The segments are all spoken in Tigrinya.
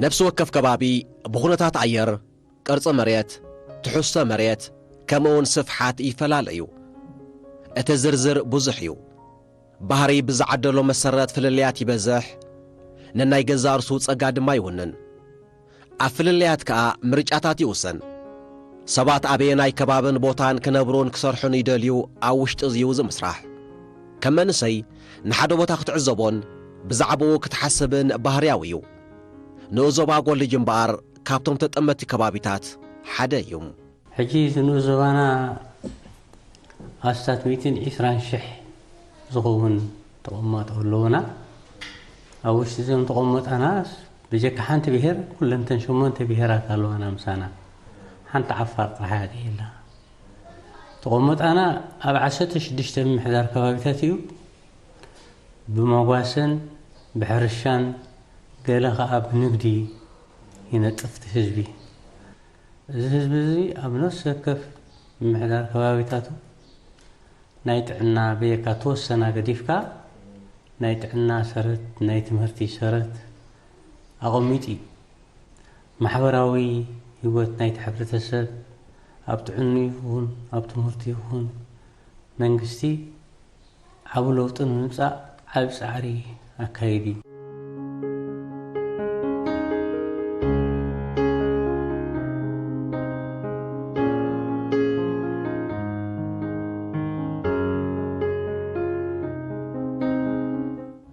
ነፍሲ ወከፍ ከባቢ ብኹነታት ኣየር፣ ቅርጺ መሬት፣ ትሕዝቶ መሬት፣ ከምኡውን ስፍሓት ይፈላለ እዩ። እቲ ዝርዝር ብዙሕ እዩ። ባህሪ ብዝዓደሎ መሰረት ፍልልያት ይበዝሕ፣ ነናይ ገዛእ ርእሱ ጸጋ ድማ ይውንን። ኣብ ፍልልያት ከኣ ምርጫታት ይውሰን። ሰባት ኣበየናይ ከባብን ቦታን ክነብሩን ክሰርሑን ይደልዩ ኣብ ውሽጢ እዚዩ ዝምስራሕ። ከም መንእሰይ ንሓደ ቦታ ክትዕዘቦን ብዛዕባኡ ክትሓስብን ባህርያዊ እዩ። ንኡዞባ ጎልጅ እምበኣር ካብቶም ተጠመቲ ከባቢታት ሓደ እዩ። ሕጂ እዚ ንኡዞባና ኣስታት ሚእትን ዕስራን ሽሕ ዝኸውን ተቐማጦ ኣለዉና። ኣብ ውሽጢ እዞም ተቐመጣና ብጀካ ሓንቲ ብሄር ኩለንተን ሸሞንተ ብሄራት ኣለዋና ምሳና። ሓንቲ ዓፋር ጥራሕ እያ ደይላ። ተቐመጣና ኣብ ዓሰርተ ሽዱሽተ ምምሕዳር ከባቢታት እዩ። ብመጓሰን ብሕርሻን ገለ ኸኣ ብንግዲ ይነጥፍ እቲ ህዝቢ። እዚ ህዝቢ እዚ ኣብ ነፍሲ ወከፍ ምምሕዳር ከባቢታቱ ናይ ጥዕና ብየካ ተወሰና ገዲፍካ ናይ ጥዕና ሰረት፣ ናይ ትምህርቲ ሰረት ኣቐሚጡ እዩ። ማሕበራዊ ህይወት ናይቲ ሕብረተሰብ ኣብ ጥዕኑ ይኹን ኣብ ትምህርቲ ይኹን መንግስቲ ዓቢ ለውጢ ንምምጻእ ዓቢ ጻዕሪ ኣካይዱ እዩ።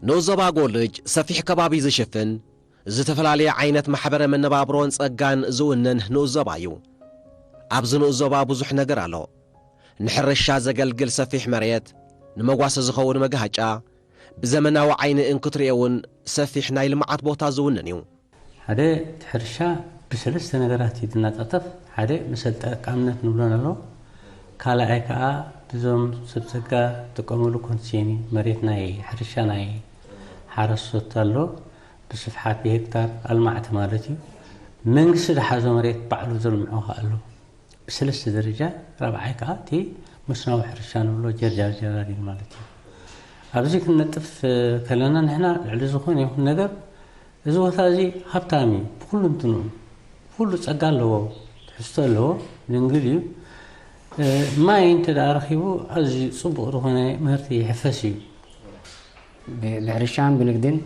ንኡስ ዞባ ጎልጅ ሰፊሕ ከባቢ ዝሽፍን፣ ዝተፈላለየ ዓይነት ማሕበረ መነባብሮን ጸጋን ዝውንን ንኡስ ዞባ እዩ። ኣብዚ ንኡስ ዞባ ብዙሕ ነገር ኣሎ። ንሕርሻ ዘገልግል ሰፊሕ መሬት፣ ንመጓሰ ዝኸውን መጋሃጫ፣ ብዘመናዊ ዓይኒ እንክትርእዮ እውን ሰፊሕ ናይ ልምዓት ቦታ ዝውንን እዩ። ሓደ እቲ ሕርሻ ብሰለስተ ነገራት እዩ ዝነጣጠፍ። ሓደ መሰል ተጠቃምነት ንብሎ ኣሎ። ካልኣይ ከኣ ብዞም ሰብ ጸጋ ዝጥቀምሉ ኮንሴኒ መሬት ናይ ሕርሻ ናይ ሓረስቶት ኣሎ። ብስፍሓት ብሄክታር ኣልማዕቲ ማለት እዩ። መንግስቲ ዝሓዞ መሬት ባዕሉ ዘልምዖ ከኣ ኣሎ። ብሰለስተ ደረጃ፣ ራብዓይ ከኣ እቲ መስናዊ ሕርሻ ንብሎ ጀርጃር ጀራዲን ማለት እዩ። ኣብዚ ክንነጥፍ ከለና ንሕና ልዕሊ ዝኾነ ይኹን ነገር እዚ ቦታ እዚ ሃብታም እዩ፣ ብኹሉ እንትንኡ ኩሉ ጸጋ ኣለዎ፣ ትሕዝቶ ኣለዎ፣ ድንግል እዩ። እ፣ ማይ እንተ ደኣ ረኺቡ ኣዝዩ ጽቡቕ ዝኾነ ምህርቲ ይሕፈስ እዩ። ብ-፣ ብሕርሻን ብንግድን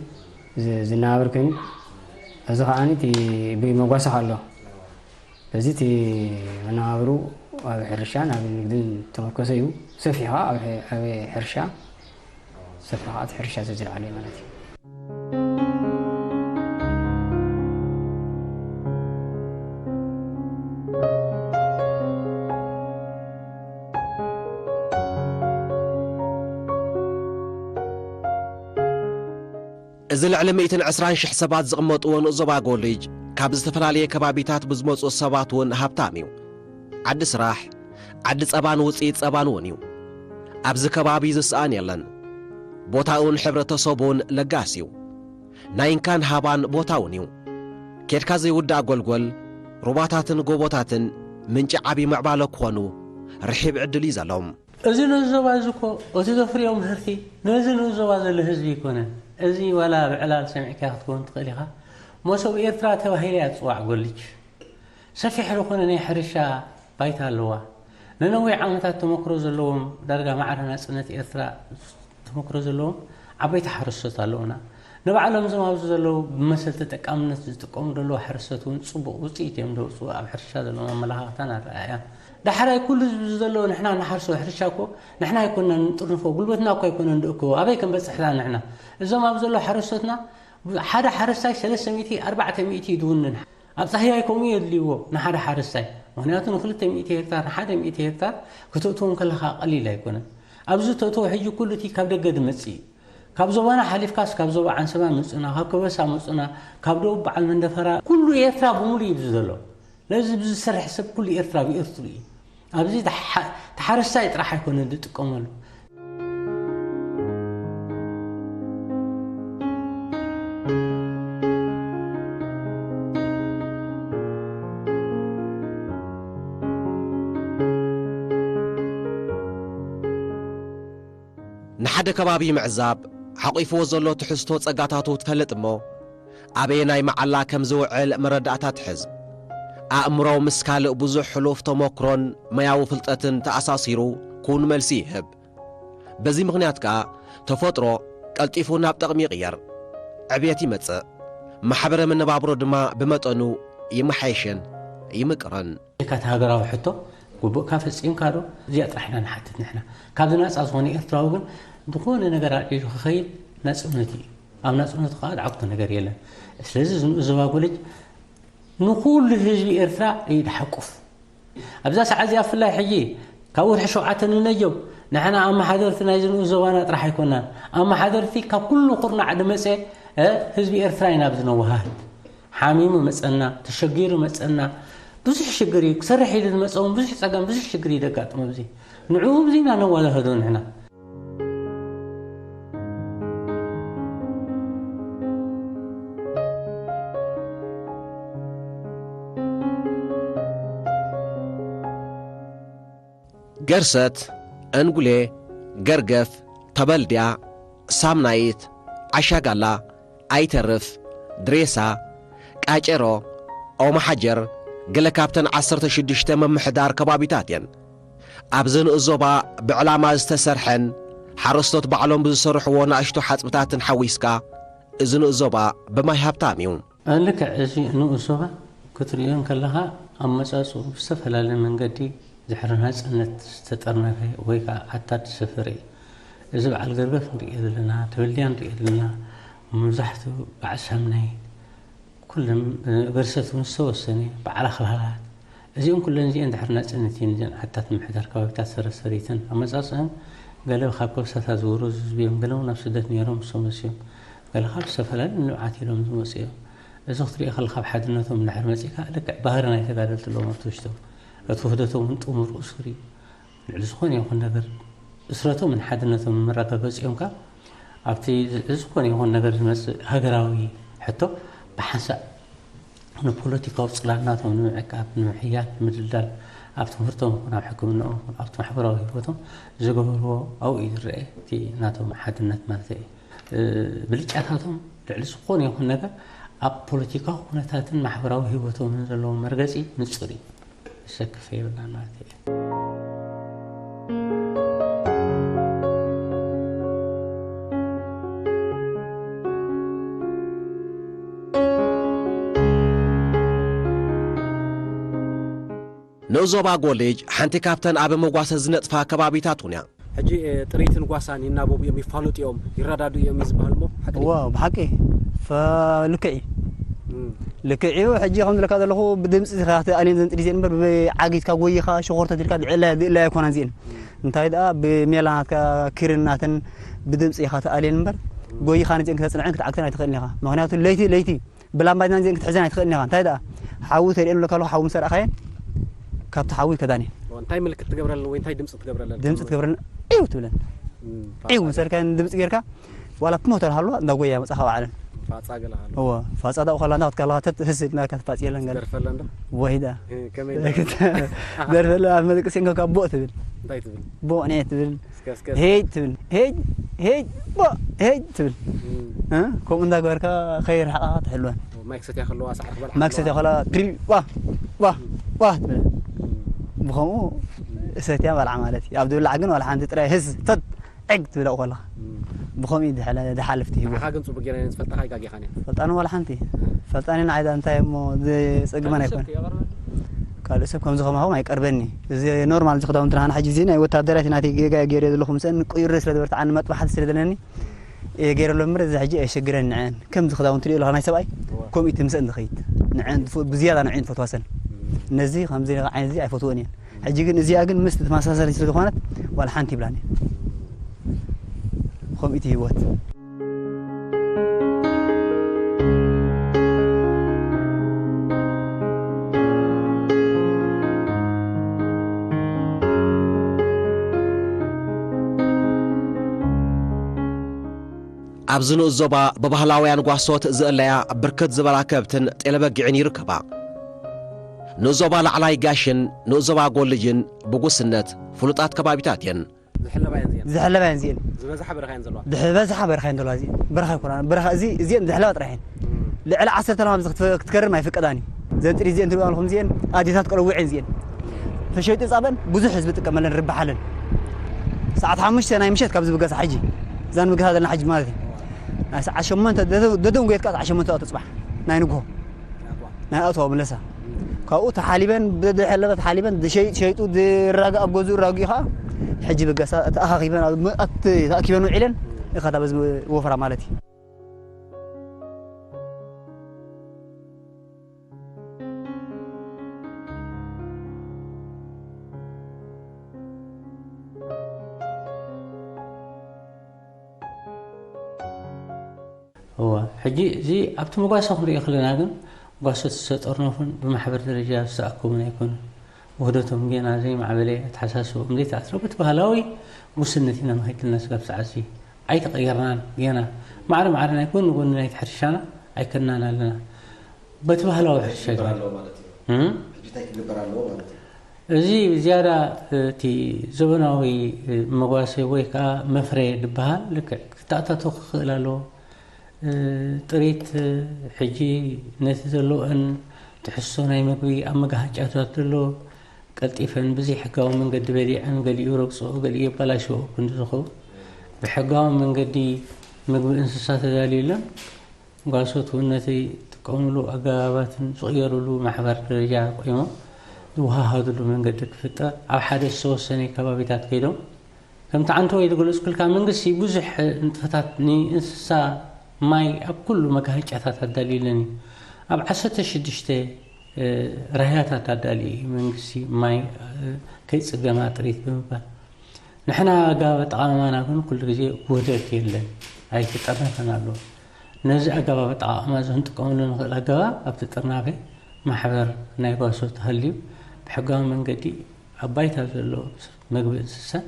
ዝ-፣ ዝነባበር ኮይኑ፣ እዚ ከኣ እቲ ብመጓሰ ኣሎ። በዚ እቲ መነባብሩ ኣብ ሕርሻን ኣብ ንግድን ተመርኮሰ እዩ። ሰፊሕ ከኣ ኣብ ሕ-፣ ኣብ ሕርሻ፣ ሰፊሕ ከኣ እቲ ሕርሻ ዝለዓለ እዩ ማለት እዩ። እዚ ልዕሊ ሚእትን ዕስራን ሽሕ ሰባት ዝቕመጥዎ ንኡስ ዞባ ጎልጅ፣ ካብ ዝተፈላለየ ከባቢታት ብዝመጹ ሰባት እውን ሃብታም እዩ። ዓዲ ስራሕ፣ ዓዲ ጸባን ውጽኢት ጸባን እውን እዩ። ኣብዚ ከባቢ ዝሰኣን የለን። ቦታኡን ሕብረተሰቡን ለጋስ እዩ። ናይ እንካን ሃባን ቦታ እውን እዩ። ኬድካ ዘይውዳእ ጎልጎል፣ ሩባታትን ጎቦታትን ምንጪ ዓቢ ምዕባለ ክኾኑ ርሒብ ዕድል እዩ ዘለዎም። እዚ ንኡስ ዞባ እዚ እኮ፣ እቲ ዘፍርዮ ምህርቲ፣ ነዚ ንኡስ ዞባ ዘሎ ህዝቢ ኣይኮነን። እዚ ዋላ ብዕላል ሰሚዕካያ ክትከውን ትኽእል ኢኻ። መሶብ ኤርትራ ተባሂላ እያ ትጽዋዕ ጎልጅ። ሰፊሕ ዝኾነ ናይ ሕርሻ ባይታ ኣለዋ። ንነዊሕ ዓመታት ተመክሮ ዘለዎም፣ ዳርጋ ማዕረ ናጽነት ኤርትራ ተመክሮ ዘለዎም ዓበይቲ ሓረስቶት ኣለዉና። ንባዕሎም እዞም ኣብዚ ዘለዉ ብመሰል ተጠቃምነት ዝጥቀሙ ዘለዉ ሓረስቶት እውን ጽቡቕ ውጽኢት እዮም ዘውጽኡ ኣብ ሕርሻ ዘለዎም ኣመለኻኽታን ኣረኣእያን። ዳሕራይ ኩሉ ህዝቢ እዚ ዘለዎ ንሕና ንሓርሶ ሕርሻ እኮ ንሕና ኣይኮንና ንጥርንፎ፣ ጉልበትና እኮ ኣይኮነን ንእክቦ፣ ኣበይ ክንበጽሕ ዳ ንሕና? እዞም ኣብ ዘለዉ ሓረስቶትና ሓደ ሓረስታይ ሰለስተ ሚእቲ ኣርባዕተ ሚእቲ እዩ ዝውንን። ኣብ ጻህያይ ከምኡ የድልይዎ ንሓደ ሓረስታይ። ምኽንያቱ ንክልተ ሚእቲ ሄክታር፣ ንሓደ ሚእቲ ሄክታር ክተእትዎ እንከለኻ ቀሊል ኣይኮነን። ኣብዚ ተእትዎ ሕጂ ኩሉ እቲ ካብ ደገ ዝመጽእ እዩ። ካብ ዞባና ሓሊፍካስ ካብ ዞባ ዓንሰባ መጹና፣ ካብ ከበሳ መጹና፣ ካብ ደቡብ በዓል መንደፈራ፣ ኩሉ ኤርትራ ብምሉእ እዩ ኣብዚ ዘሎ። ነዚ ብዝሰርሕ ሰብ ኩሉ ኤርትራ ብኤርትሩ እዩ። ኣብዚ ተሓ-፣ ተሓረስታይ ጥራሕ ኣይኮነን ዝጥቀመሉ። ንሓደ ከባቢ ምዕዛብ፣ ሓቒፍዎ ዘሎ ትሕዝቶ ጸጋታቱ ትፈልጥ እሞ፣ ኣበየናይ መዓላ ከም ዝውዕል መረዳእታ ትሕዝ። ኣእምሮ ምስ ካልእ ብዙሕ ሕሉፍ ተመክሮን መያዊ ፍልጠትን ተኣሳሲሩ ክውን መልሲ ይህብ። በዚ ምኽንያት ከኣ ተፈጥሮ ቀልጢፉ ናብ ጠቕሚ ይቕየር፣ ዕብየት ይመጽእ፣ ማሕበረ መነባብሮ ድማ ብመጠኑ ይመሓየሽን ይምቅርን። እካ እቲ ሃገራዊ ሕቶ ግቡእካ ፈጺምካ ዶ? እዚኣ ጥራሕ ኢና ንሓትት ንሕና። ካብዚ ናጻ ዝኾነ ኤርትራዊ ግን ዝኾነ ነገር ኣልዒሉ ክኸይድ ናጽነቱ እዩ። ኣብ ናጽነቱ ከዓ ዝዓግቶ ነገር የለን። ስለዚ እዚ ንኡስ ዞባ ጎለጅ ንኹሉ ህዝቢ ኤርትራ እዩ ዝሓቁፍ። ኣብዛ ሰዓት እዚኣ ብፍላይ ሕጂ ካብ ወርሒ ሸውዓተ ንነጀው ንሕና ኣመሓደርቲ ናይዚ ንኡስ ዞባና ጥራሕ ኣይኮናን። ኣመሓደርቲ ካብ ኩሉ ኩርናዕ ዝመጸ ህዝቢ ኤርትራ ኢና ኣብዚ ነወሃህድ። ሓሚሙ መጸና፣ ተሸጊሩ መጸና፣ ብዙሕ ሽግር እዩ። ክሰርሕ ኢሉ ዝመጸ እውን ብዙሕ ጸገም፣ ብዙሕ ሽግር እዩ ዘጋጥሞ። ኣብዚ ንዕኡ ኣብዚ ኢና ነወሃህዶ ንሕና። ገርሰት፣ እንጉሌ፣ ገርገፍ፣ ተበልድያ፣ ሳምናይት፣ ዓሻጋላ፣ ኣይተርፍ፣ ድሬሳ፣ ቃጨሮ፣ ኦማሓጀር ገለ ካብተን ዓሰርተ ሽዱሽተ ምምሕዳር ከባቢታት እየን። ኣብዚ ንኡስ ዞባ ብዕላማ ዝተሰርሐን ሓረስቶት ባዕሎም ብዝሰርሕዎ ንኣሽቱ ሓጽብታትን ሓዊስካ እዚ ንኡስ ዞባ ብማይ ሃብታም እዩ። ልክዕ እዚ ንኡስ ዞባ ክትርእዮ እንከለኻ ኣመጻጽኡ ብዝተፈላለየ መንገዲ ድሕሪ ናጽነት ዝተጠርነፈ ወይ ከዓ ዓታት ዝሰፈረ እዩ። እዚ በዓል ገርገፍ ንርእዮ ዘለና፣ ተበልድያ ንርእዮ ዘለና፣ መብዛሕትኡ በዓል ሳምናይ፣ ኩሎም ገርሰት እውን ዝተወሰነ በዓል ኣኽላላት፣ እዚኦም ኩለን እዚአን ድሕሪ ናጽነት እየን እዘን ዓታት ምምሕዳር ከባቢታት ሰረሰሪትን ኣመጻጽእን ገለ ካብ ከብሳታት ዝወረዙ ህዝቢ እዮም። ገለ እውን ኣብ ስደት ነይሮም ዝተመልሱ እዮም። ገለ ካብ ዝተፈላለዩ ንብዓት ኢሎም ዝመፁ እዮም። እዚ ክትሪኦ ከለካ ኣብ ሓድነቶም እንድሕር መፂእካ ልክዕ ባህሪ ናይ ተጋደልቲ ኣለዎም ኣብቲ ውሽጦም። እቲ ውህደቶም እውን ጥሙር እሱር እዩ። ልዕሊ ዝኾነ ይኹን ነገር እሱረቶምን ሓድነቶምን መረጋገፂኦም ከዓ ኣብቲ ዝኾነ ይኹን ነገር ዝመፅእ ሃገራዊ ሕቶ ብሓንሳእ ንፖለቲካዊ ፅላል ናቶም ንምዕቃብ፣ ንምሕያል፣ ንምድልዳል፣ ኣብ ትምህርቶም ይኹን ኣብ ሕክምንኦም ይኹን ኣብቲ ማሕበራዊ ህይወቶም ዝገበርዎ ኣብኡ እዩ ዝረአ፣ እቲ ናቶም ሓድነት ማለት እዩ። ብልጫታቶም ልዕሊ ዝኾነ ይኹን ነገር ኣብ ፖለቲካዊ ኩነታትን ማሕበራዊ ህይወቶምን ዘለዎም መርገፂ ንፁር እዩ። ዘሰክፍ የብልናን ማለት እዩ። ንኡስ ዞባ ጎልጅ ሓንቲ ካብተን ኣብ መጓሰ ዝነጥፋ ከባቢታት እውን እያ። ሕጂ ጥሪትን ጓሳን ይናበቡ እዮም፣ ይፋለጡ እዮም፣ ይረዳድኡ እዮም እዩ ዝበሃል እሞ ሓቂ ድዩ? ዋው ብሓቂ ልክዕ እዩ። ልክዕ እዩ። ሕጂ ከም ዝለካ ዘለኹ ብድምፂ ኢኻ ትኣልየን ዘን ጥሪት እዚአን እምበር ብዓጊትካ ጎይኻ ሸኾርተት ኢልካ ዝእለያ ኣይኮናን እዚአን። እንታይ ደኣ ብሜላ ናትካ ኪርን ናተን ብድምፂ ኢኻ ትኣልየን እምበር ጎይኻ ነዚአን ክተፅንዐን ክትዓግተን ኣይትኽእልን ኢኻ። ምኽንያቱ ለይቲ ለይቲ ብላምባዲና እዚአን ክትሕዘን ኣይትኽእልን ኢኻ። እንታይ ደኣ ሓዊ ተሪኤን ኣለካ ኣለኹ ሓዊ ምስ ኣርኣኻየን ካብቲ ሓዊ ይከዳን እየን። እንታይ ምልክት ትገብረለን ወይ እንታይ ድምፂ ትገብረለን? ድምፂ ትገብረለን። ዒው ትብለን። ዒው ምስ በልካየን ድምፂ ጌርካ ዋላ ትሞተን ሃለዋ እንዳ ጎያ መፃኻ ባዕለን። ፋፃ ገለ ሃለዋ። እወ ፋፃ ዳኡ ከላ እንዳ ክትካለኻ ተት ህስ ኢልና ኢልካ ትፋፅየለን ገለ። ትደርፈለን ዶ? ወይ ደኣ። ከመይ ደርፈለን ኣብ መደቀሲ እንከካ ቦእ ትብል። እንታይ ትብል? ቦእ ኔ ትብል። ሄይ ትብል ሄይ ሄይ ባ ሄይ ትብል እ ከምኡ እንዳገበርካ ከይርሕቃ ትሕልወን። ማይ ክሰትያ ከለዋ ሳዕሪ ክበልሓ ማይ ክሰትያ ከለዋ ትሪ ዋ ዋ ዋ ትብል። ብኸምኡ ሰትያ በልዓ ማለት እዩ። ኣብ ዝብላዕ ግን ዋላ ሓንቲ ጥራይ ህዝ ተት ዕግ ትብል ኣብኡ ከለኻ። ብኸምኡ እዩ ዝሓለ- ዝሓልፍ እቲ ህይወት። ንዓኻ ግን ጽቡቅ ጌረ እየ ዝፈልጠኻ ኣይጋጌኻን እየ። ፈልጣኒ ዋላ ሓንቲ ፈልጣኒ ንዓይ እንታይ እሞ ዘጸግመን ኣይኮን። ካልእ ሰብ ከምዚ ከማኹም ኣይቀርበኒ። እዚ ኖርማል እዚ ክዳውንቲ ንሓና ሕጂ እዚ ናይ ወታደራት ናተይ ጌጋ እየ ገይረ ዘለኹ ምስአን ቅዩረ ስለ ዝበርትዓኒ መጥባሕቲ ስለ ዘለኒ እየ ገይረ ኣሎ እምበር እዚ ሕጂ ኣየሸግረን ንዐን ከምዚ ክዳውንቲ ሪኦ ኣለኻ ናይ ሰብኣይ ከምኡ እቲ ምስአን ዝኸይድ ንዐን ዝፈ- ብዝያዳ ንዐን ዝፈትዋ ሰን ነዚ ከምዚ ዓይነት እዚ ኣይፈትወን እየን ሕጂ ግን እዚኣ ግን ምስቲ ተመሳሳሊ ስለ ዝኾነት ዋላ ሓንቲ ይብላን እየን ከምኡ እቲ ህይወት ኣብዚ ንኡስ ዞባ ብባህላውያን ጓሶት ዝእለያ ብርክት ዝበላ ከብትን ጤለበጊዕን ይርከባ። ንኡስ ዞባ ላዕላይ ጋሽን ንኡስ ዞባ ጎልጅን ብጉስነት ፍሉጣት ከባቢታት እየን። ዝሕለባ እየን እዚአን። ዝሕለባ እየን እዚአን። ዝበዝሓ በረኻ እየን ዘለዋ። ዝበዝሓ በረኻ እየን ዘለዋ እዚአን። በረኻ ኣይኮናን። በረኻ እዚ እዚአን ዝሕለባ ጥራሕ እየን። ልዕሊ ዓሰርተ ላም ክትከርም ኣይፍቀዳን እዩ። ዘን ጥሪት እዚአን ትሪኡ ኣለኹም፣ እዚአን ኣዴታት ቆልዑ ውዒን እዚአን ተሸይጡ ጻበን ብዙሕ ህዝቢ ጥቀመለን ርብሓለን። ሰዓት ሓሙሽተ ናይ ምሸት ካብዚ ብገሳ ሕጂ፣ እዛን ብገሳ ዘለና ሕጂ ማለት እዩ። ናይ ሰዓት ሸሞንተ ደደ-፣ ደደንጎየት ከኣ ሰዓት ሸሞንተ ኣቶ ጽባሕ ናይ ንግሆ ናይ ኣቶ መለሳ ካብኡ ተሓሊበን ብድሕለበት ሓሊበን ዝሸይጥ ሸይጡ ዝራገ ኣብ ገዝኡ ራጊኡ ከኣ ሕጂ ብገሳ ተኣኻኺበን ኣብ መ-፣ ኣት-፣ ተኣኪበን ውዒለን ኢኻ እታ በዚ ወፍራ ማለት እዩ። እዋ፣ ሕጂ እዚ ኣብቲ መጓሰ ክንሪኦ ከለና ግን መጓሰ ዝሰጠርነፉን ብማሕበር ደረጃ ዝተኣከቡን ኣይኮኑን። ውህደቶም ጌና ዘይማዕበለ፣ ኣተሓሳስብኦም ዘይተኣትረ፣ በቲ ባህላዊ ጉስነት ኢና መኺድልና ስጋብ ሰዓት እዚ ኣይተቐየርናን። ጌና ማዕረ ማዕረ ናይ ጎኒ ጎኒ ናይቲ ሕርሻና ኣይከድናን ኣለና። በቲ ባህላዊ ሕርሻ ይግበር ኣለዎ ማለት እዩ። እም? ሕጂ እንታይ ክግበር ኣለዎ ማለት እዩ? እዚ ዝያዳ እቲ ዘበናዊ መጓሰ ወይ ከዓ መፍረ ዝበሃል ልክዕ ክተኣታቶ ክኽእል ኣለዎ። እ፣ ጥሪት፣ እ፣ ሕጂ ነቲ ዘለወን ትሕዝቶ ናይ ምግቢ ኣብ መጋሃጫታት ዘሎ ቀልጢፈን ብዘይ ሕጋዊ መንገዲ በሊዐን፣ ገሊኡ ረግጽኦ፣ ገሊኡ የበላሽዎ ክንዲ ዝኸውን ብሕጋዊ መንገዲ ምግቢ እንስሳ ተዳልዩለን ጓሶት እውን ነቲ ዝጥቀሙሉ ኣገባባትን ዝቕየሩሉ ማሕበር ደረጃ ቆይሞም ዝወሃሃዱሉ መንገዲ ክፍጠር ኣብ ሓደ ዝተወሰነ ከባቢታት ከይዶም ከምቲ ዓንተወይ ዝገለጽኩልካ፣ መንግስቲ ብዙሕ ንጥፈታት ንእንስሳ ማይ ኣብ ኩሉ መጋህጫታት ኣዳልዩለን እዩ። ኣብ ዓሰርተ ሽዱሽተ፣ እ፣ ራህያታት ኣዳልዩ እዩ መንግስቲ ማይ፣ እ፣ ከይጽገማ ጥሪት ብምባል። ንሕና ኣገባብ ኣጠቓቕማና ግን ኩሉ ግዜ ውህደት የለን፣ ኣይተጠርነፈን ኣሎ። ነዚ ኣገባብ ኣጠቓቕማ እዚ ክንጥቀመሉ ንኽእል ኣገባብ ኣብቲ ጥርናፈ ማሕበር ናይ ጓሶት ተሃልዩ ብሕጋዊ መንገዲ ኣብ ባይታ ዘሎ መግቢ እንስሳን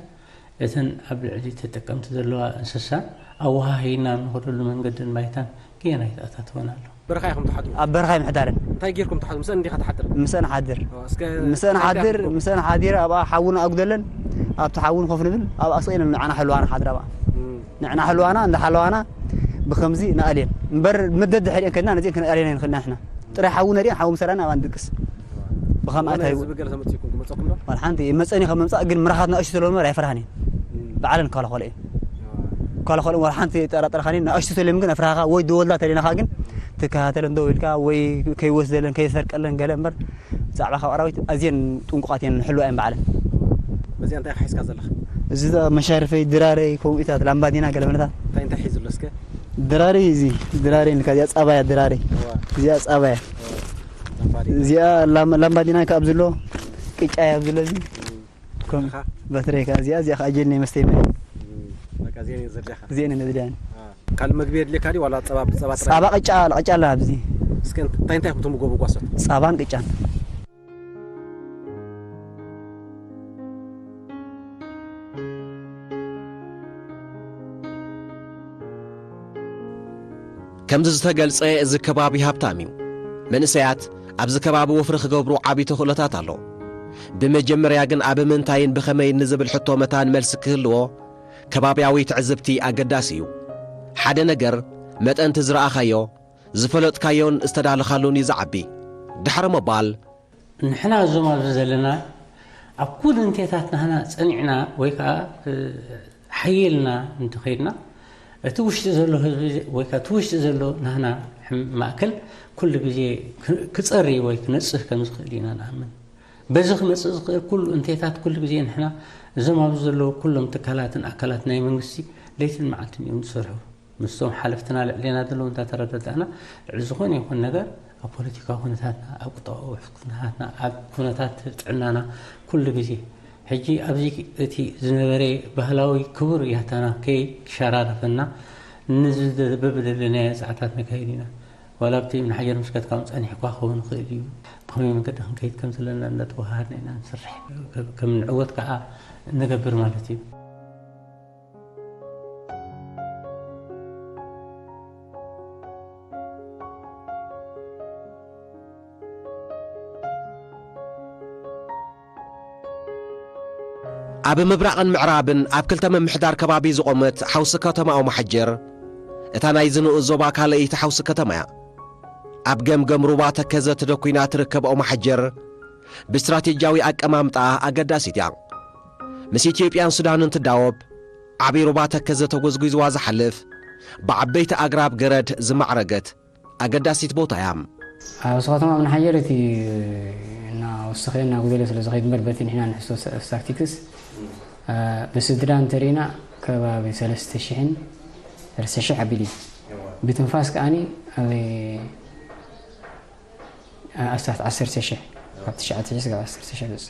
እተን ኣብ ልዕሊ ተጠቀምቲ ዘለዋ እንስሳን ኣወሃሂድና ንኸደሉ መንገድን ባይታን ገና ኣይተኣታተወን ኣሎ። በረኻ ኢኹም ትሓድሩ? ኣብ በረኻ ምሕዳርን። እንታይ ጌርኩም ትሓድሩ? ምስአን እንዲኻ ትሓድር? ምስአን ሓድር። ኦ፣ እስከ ምስአን እንታይ ሓድር፣ ትሓድሩ? ምስአን ሓዲር ኣብኣ ሓውን ኣጉደለን፣ ኣብቲ ሓውን ኮፍ ንብል፣ ኣብኣ ስቕ ኢለን ንዓና ሕልዋና ሓድራ ኣብኣ። እም። ንዕና ሕልዋና እንዳ ሓለዋና ብኸምዚ ንኣልየን እምበር፣ መደድ ድሕሪአን ከድና ነዚአን ክንኣልየን ኣይንኽእልና ንሕና። ጥራይ ሓዊ ነሪአን ሓዊ ምሰራና ኣብኣ ንድቅስ። ብኸምኣ ዝኾነ እንታይ ህዝቢ ገለ ተመጺእኩም ክመጸኩም ዶ? ዋላ ሓንቲ መጸኒ ከም መምጻእ ግን ምራኻት ንኣሽቱ ስለ ዝነበረ ኣይፈርሃን እየ። እም። ባዕለን ክከላኸሎ እየን። እዋ። ክከላኸሎ ዋላ ሓንቲ ጠራጠርኻኒ ንኣሽቱ ተልዮም ግን ኣፍራኻ ወይ ደወልዳ ተሊናኻ ግን ትከታተለን ደው ኢልካ ወይ ከይወስደለን ከይሰርቀለን ገለ እምበር ብዛዕባ ካብ ኣራዊት ኣዝየን ጥንቁቓት እየን፣ ንሕልዋ እየን ባዕለን። በዚኣ እንታይ ኢኻ ሒዝካ ዘለኻ? እዚ መሻርፈይ፣ ድራረይ፣ ከምኡ ኢታት ላምባዲና ገለ መለታት። እንታይ እንታይ ሒዙ ኣሎ እስከ? ድራረይ እዚ፣ ድራረይ ንካ እዚኣ ጻባያ ድራረይ። እዋ። እዚኣ ጻባያ። እዋ። ላምባዲና። እዚኣ ላም-፣ ላምባዲና ካብ ዝሎ፣ ቅጫ እያ ኣብ ዝሎ እዚ። እም። ከም በትረይ ከኣ እዚኣ፣ እዚኣ ከኣ ጀልኒ መስተይ ማይ። እም። በቃ እዚአን እየን ዘድልያኻ። እዚአን እየን ዘድልያኒ። አ። ካልእ መግቢ የድልየካ ድዩ ዋላ ጸባ፣ ብጸባ ጥራይ? ጸባ ቅጫ፣ ቅጫ ኣላ ኣብዚ። እስከ እንታይ እንታይ ኢኹም ትምገቡ ጓሶት? ጸባን ቅጫን። ከምዚ ዝተገልጸ እዚ ከባቢ ሃብታም እዩ። መንእሰያት ኣብዚ ከባቢ ወፍሪ ክገብሩ ዓቢ ተኽእሎታት ኣሎ። ብመጀመርያ ግን ኣብ ምንታይን ብኸመይን ንዝብል ሕቶ መታን መልሲ ክህልዎ ከባብያዊ ትዕዝብቲ ኣገዳሲ እዩ። ሓደ ነገር መጠንቲ ዝረኣኻዮ፣ ዝፈለጥካዮን ዝተዳለኻሉን እዩ ዝዓቢ። ድሕሪ ምባል፣ ንሕና እዞም ኣብዚ ዘለና ኣብ ኩሉ እንቴታት ናህና ጸኒዕና ወይ ከኣ፣ እ፣ ሓይልና እንተኸይድና፣ እቲ ውሽጢ ዘሎ ህዝቢ ወይ ከኣ እቲ ውሽጢ ዘሎ ናህና ሕም-፣ ማእከል ኩሉ ግዜ ክ-፣ ክጸሪ ወይ ክነጽህ ከም ዝኽእል ኢና ንኣምን። በዚ ክመጽእ ዝኽእል ኩሉ እንቴታት ኩሉ ግዜ ንሕና እዞም ኣብዚ ዘለዉ ኩሎም ትካላትን ኣካላት ናይ መንግስቲ ለይትን መዓልትን እዮም ዝሰርሑ። ምስቶም ሓለፍትና ልዕሌና ዘለዉ እንዳተረዳዳእና ልዕሊ ዝኾነ ይኹን ነገር ኣብ ፖለቲካዊ ኩነታትና፣ ኣብ ቁጠባዊ ኩነታትና፣ ኣብ ኩነታት ጥዕናና ኩሉ ግዜ ሕጂ ኣብዚ እቲ ዝነበረ ባህላዊ ክቡር ያታና ከይሸራረፈና ንዝደ-፣ በብደለናዮ ጻዕታት ነካይድ ኢና። ዋላ ኣብቲ እምኒ ሓጀር ምስ ከድካ እውን ጸኒሕኳ ክኸውን ይኽእል እዩ። ብኸመይ መንገዲ ክንከይድ ከም ዘለና እንዳተወሃሃድና ኢና ንሰርሕ። ከ-፣ ከም ንዕወት ከኣ ንገብር ማለት እዩ። ኣብ ምብራቕን ምዕራብን ኣብ ክልተ ምምሕዳር ከባቢ ዝቖመት ሓውሲ ከተማ ኦማሓጀር፣ እታ ናይዚ ንኡስ ዞባ ካልኣይቲ ሓውሲ ከተማ እያ። ኣብ ገምገም ሩባ ተከዘ ተደኩና ትርከብ ኦም ሓጀር ብስትራቴጂያዊ ኣቀማምጣ ኣገዳሲት እያ። ምስ ኢትዮጵያን ሱዳንን ትዳወብ ዓቢ ሩባ ተከዘ ተጎዝጒዝዋ ዝሓልፍ ብዓበይቲ ኣግራብ ገረድ ዝማዕረገት ኣገዳሲት ቦታ እያ። ኣብ ርእሲ ከተማ እምኒ ሓጀር እቲ እናወሰኸ እናጉደለ ስለ ዝኸይድ እምበር በቲ ንሕና ንሕሶ ታክቲክስ ብስድራ እንተሪእና ከባቢ ሰለስተ ሽሕን ሰለስተ ሽሕ ኣቢሉ እዩ። ብትንፋስ ከኣኒ ኣብ ኣስታት ዓሰርተ ሽሕ ካብ ትሽዓተ ሽሕ ስጋብ ዓሰርተ ሽሕ በፂ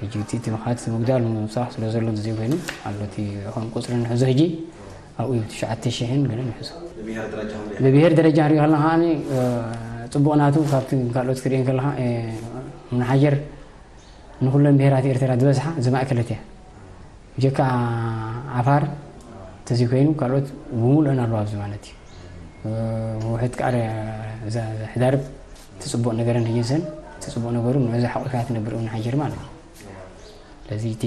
ሕጂ እቲ እቲ ምኻት ምግዳል ምምሳኽ ስለ ዘሎ እንተዘይኮይኑ ኣሎ እቲ ከም ቁፅሪ ንሕዞ ሕጂ ኣብኡ እዩ ትሽዓተ ሽሕን ገለ ንሕዞ። ብብሔር ደረጃ ንሪኦ ከለና ከዓኒ ፅቡቕ ናቱ ካብቲ ካልኦት ክሪኤን ከለካ ምናሓጀር ንኹለን ብሄራት ኤርትራ ዝበዝሓ ዝማእከለት እያ። ብጀካ ዓፋር እንተዘይኮይኑ ካልኦት ብምሉእን ኣለዋ ኣብዚ ማለት እዩ። ውሕድ ቃር ሕዳርብ ትፅቡቕ ነገረን ህይንሰን ትፅቡቕ ነገሩ ንዕዚ ሓቑፋ ትነብር እውን ሓጀር ማለት እዩ። ስለዚ እቲ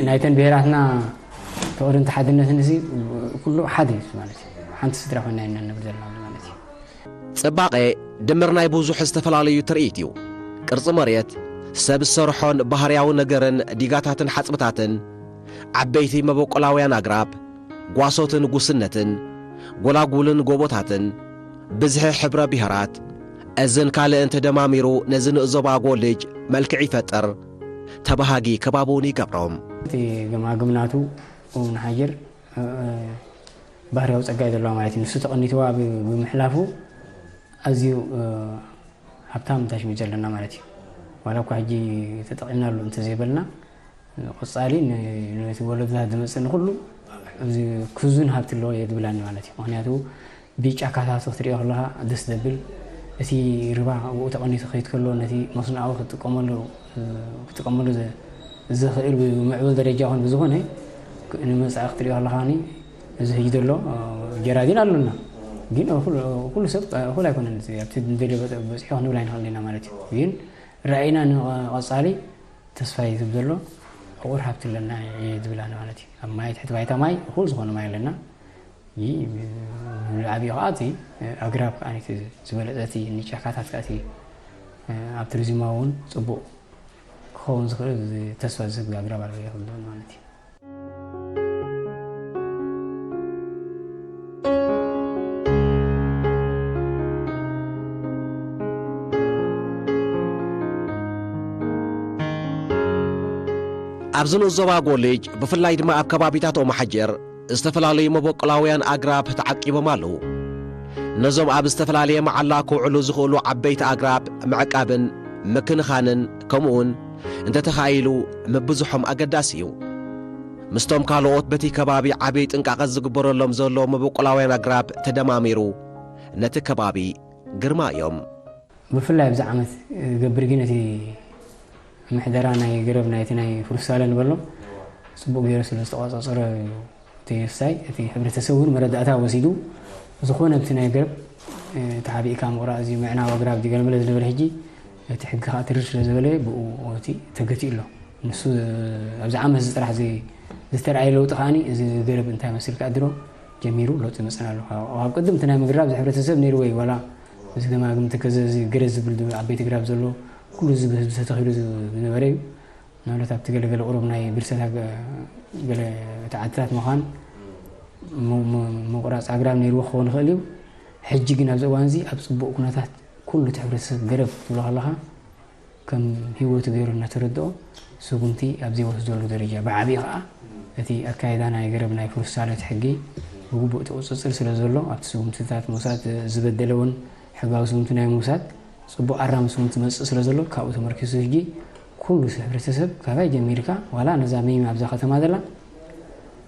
ናይተን ብሄራትና ፍቕርን ተሓድነትን እዚ ኩሉ ሓደ እዩ ማለት እዩ። ሓንቲ ስድራ ኮይና ኢና ንነብር ዘለና ማለት እዩ። ጽባቐ ድምር ናይ ብዙሕ ዝተፈላለዩ ትርኢት እዩ። ቅርጺ መሬት፣ ሰብ ዝሰርሖን ባህርያዊ ነገርን ዲጋታትን ሓጽብታትን፣ ዓበይቲ መበቆላውያን ኣግራብ፣ ጓሶትን ጉስነትን፣ ጎላጉልን ጎቦታትን፣ ብዝሒ ሕብረ ብሄራት፣ እዝን ካልእን ተደማሚሩ ነዚ ንእዞባ ጎልጅ መልክዕ ይፈጥር፣ ተባሃጊ ከባቢ እውን ይገብሮም። እቲ ገማግም ናቱ እውን ሓጀር ባህርያዊ ጸጋ እዩ ዘለዋ ማለት እዩ። ንሱ ተቐኒትዋ ብምሕላፉ ኣዝዩ ሃብታም ታሽሚት ዘለና ማለት እዩ። ዋላ እኳ ሕጂ ተጠቒምናሉ እንተዘይበልና፣ ቀጻሊ ነቲ ወለዶታት ዝመጽእ ንኹሉ እዚ ክዙን ሃብቲ ኣለዎ እየ ዝብላኒ ማለት እዩ። ምኽንያቱ ብጫካታት ክትሪኦ ከለኻ ደስ ዘብል፣ እቲ ርባ ኣብኡ ተቐኒቱ ክኸይድ ከሎ ነቲ መስኖኣዊ ክትጥቀመሉ ክትጥቀመሉ ዝኽእል ብምዕቡል ደረጃ ይኹን ብዝኾነ ንመጻኢ ክትሪኦ ከለኻ እዚ ሕጂ ዘሎ ጀራዲን ኣሉና ግን ኩሉ ሰብ እኹል ኣይኮነን። ኣብቲ ንደልዮ በፂሑ ክንብል ኣይንኽእል ኢና ማለት እዩ። ግን ራእይና ንቐፃሊ ተስፋ እዩ ዝብ ዘሎ ዕቑር ሃብቲ ኣለና እየ ዝብል ኣነ ማለት እዩ። ኣብ ማይ ትሕቲ ባይታ ማይ እኹል ዝኾነ ማይ ኣለና። ዓብዩ ከዓ እቲ ኣግራብ ከዓ ዝበለፀ እቲ ንጫካታት ከዓ እቲ ኣብ ቱሪዝማዊ እውን ፅቡቕ ክኸውን ዝኽእል ተስፋ ዝህብ ኣግራብ ኣሎ ይኽእል ማለት እዩ። ኣብዚ ንኡስ ዞባ ጎልጅ ብፍላይ ድማ ኣብ ከባቢታት ኦማሓጀር ዝተፈላለዩ መበቆላውያን ኣግራብ ተዓቂቦም ኣለዉ። ነዞም ኣብ ዝተፈላለየ መዓላ ክውዕሉ ዝኽእሉ ዓበይቲ ኣግራብ ምዕቃብን ምክንኻንን ከምኡውን እንተተኻኢሉ ምብዝሖም ኣገዳሲ እዩ። ምስቶም ካልኦት በቲ ከባቢ ዓብዪ ጥንቃቐ ዝግበረሎም ዘሎ መበቆላውያን ኣግራብ ተደማሚሩ ነቲ ከባቢ ግርማ እዮም። ብፍላይ ኣብዚ ዓመት ገብር ግን እቲ ምሕደራ ናይ ገረብ ናይቲ ናይ ፍሩሳለ ንበሎ ጽቡቕ ገይሩ ስለ ዝተቋጻጸረ እዩ እቲ ሳይ እቲ ሕብረተሰብ እውን መረዳእታ ወሲዱ ዝኾነ ኣብቲ ናይ ገረብ ተሓቢእካ ምቑራፅ እዚ ምዕናው ኣግራብ ዲገልመለ ዝነበረ ሕጂ እቲ ሕጊ ከዓ ትርር ስለ ዝበለ ብኡ እቲ ተገቲኡ ኣሎ። ንሱ ኣብዚ ዓመት እዚ ጥራሕ ዝተረኣየ ለውጢ ከዓኒ እዚ ገረብ እንታይ መስል ክኣድሮ ጀሚሩ ለውጢ መፅና ኣሎ። ካብ ቅድም እቲ ናይ ምግራብ እዚ ሕብረተሰብ ነይርዎ እዩ ዋላ እዚ ገማግም ተከዘ እዚ ገረ ዝብል ዓበይቲ ግራብ ዘሎ ኩሉ እዚ ብህዝቢ ተተኺሉ ዝነበረ እዩ። ምናልባት ኣብቲ ገለገለ ቁሩብ ናይ ብርሰት ገለ እቲ ዓድታት ምዃን ምቑራፅ ኣግራብ ነይርዎ ክኸውን ይኽእል እዩ። ሕጂ ግን ኣብዚ እዋን እዚ ኣብ ፅቡቕ ኩነታት ኩሉ እቲ ሕብረተሰብ ገረብ ክትብሎ ከለኻ ከም ህይወቱ ገይሩ እናተረድኦ ስጉምቲ ኣብ ዘይወስደሉ ደረጃ ብዓብዪ ከዓ እቲ ኣካይዳ ናይ ገረብ ናይ ፍሩሳለት ሕጊ ብግቡእ እቲ ቁፅፅር ስለ ዘሎ ኣብቲ ስጉምትታት ምውሳድ ዝበደለ እውን ሕጋዊ ስጉምቲ ናይ ምውሳድ ፅቡቕ ኣራሚ ስጉምቲ መፅእ ስለ ዘሎ ካብኡ ተመርኪሱ ሕጂ ኩሉ ሕብረተሰብ ካባይ ጀሚርካ ዋላ ነዛ ሚም ኣብዛ ከተማ ዘላ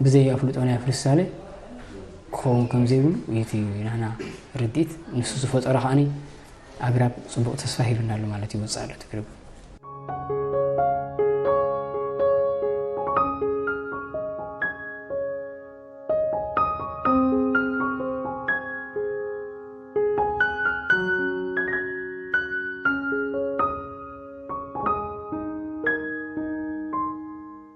ብዘይ ኣፍልጦ ናይ ፍርሳለ ክኸውን ከም ዘይብሉ እቲ ናህና ርድኢት ንሱ ዝፈጠሮ ከዓኒ ኣግራብ ፅቡቕ ተስፋ ሂብና ኣሎ ማለት ይወፅእ ኣሎ ትግርብ።